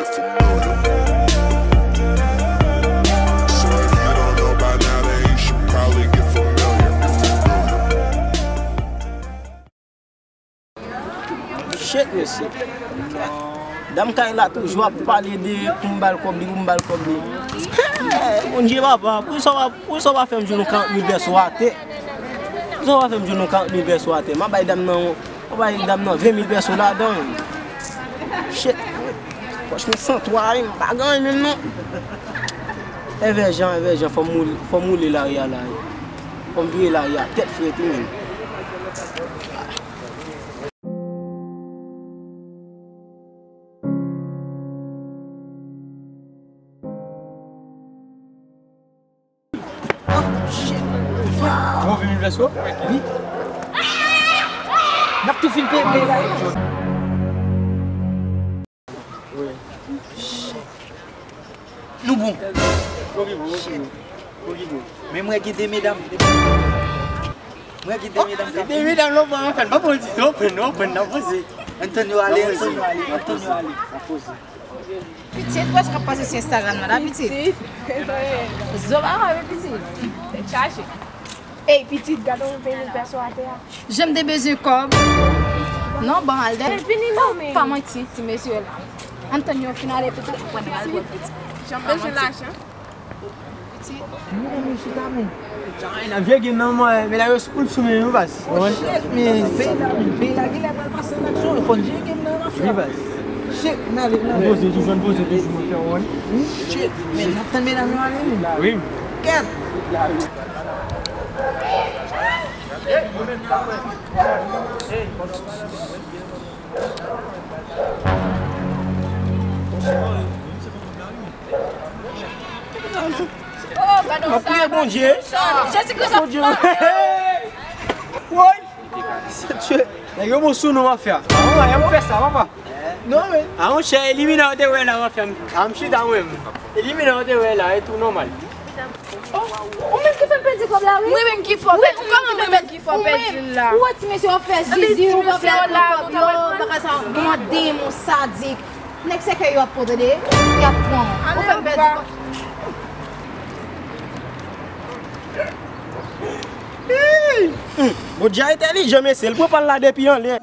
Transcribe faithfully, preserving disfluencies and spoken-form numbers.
So if you don't know by now, then you should probably get familiar. Shit, mesye. Dam kay la toujou ap pale de pou m ba l kòb li, pou m ba l kòb li. Hey, Bondye papa, poukisa w pa, poukisa w pa fè m jwenn yon karant mil pèso atè? Poukisa w pa fè m jwenn yon karant mil pèso atè? M a bay dam nan, m a bay dam nan ven mil pèso ladan. Shit. Pòch mwen san twa, wi, m pa gen anyen menm non. Evè jan, evè jan, fò m woule, fò m woule lari a la, wi. Fò m vire lari a tèt frèt wi menm. Bon, vin vèso? Wi. N ap tou fin peye, peye la. Nou bon. Shit. Men mwen gen de medam. Mwen gen de medam. De medam lòt bò, anfen, pa bon di, non, pran, non, pran, nan poze. Antonio ale, Antonio ale, Antonio ale. Pitit, wè sa k ap pase sou Instagram nan la, pitit. Zo pa wè, pitit. Tèt chaje. Ey, pitit, gade yon ven mil pèso atè a. Jan m te bezwen kòb. Non, ban al dèyè. Men vini non, men. Pa manti, ti mesye la. Antonio fin ale, pitit, pran al bò, pitit. Jan m bezwen lajan. Pitit. Mwen chita, men. Jan, nan vye gen nan mwen, men la yo sou, sou men yo, baz. Oh, shit, men peyi la, peyi la, gen lè pral pase nan aksyon, fò n jere gen nan mafya. Wi, baz. Shit, n ale, n ale. Poze toujou, n poze toujou, mwen fè w wè. Shit, men n ap tann medam yo ale, men. Wi. Kèt. Oh, gade sa. Priye Bondye. Jezi Kris ap Bondye. Woy! Sèt fye. Nèg yo bon sou nou mafya. Ah, ou fè sa, papa. Non, men. Ah, monchè, elimina ou te wè la, mafya. Ah, m chita mwen. Elimina ou te wè la, e tou nòmal. Oh, ou menm ki fè m pèdi kòb la, wi. Mwen menm ki fè w pèdi. Kòman mwen menm ki fè w pèdi l la? Ou wè ti mesye yo fè zizi, ou pa vle al pran kòb yo, bagay sa, mande m, ou sadik. Nèg sèkèy yo ap pote de, y ap pran. Ou fè m pèdi kòb. Hum, Bondye entèlijan, mesye, l pran pa l la depi anlè.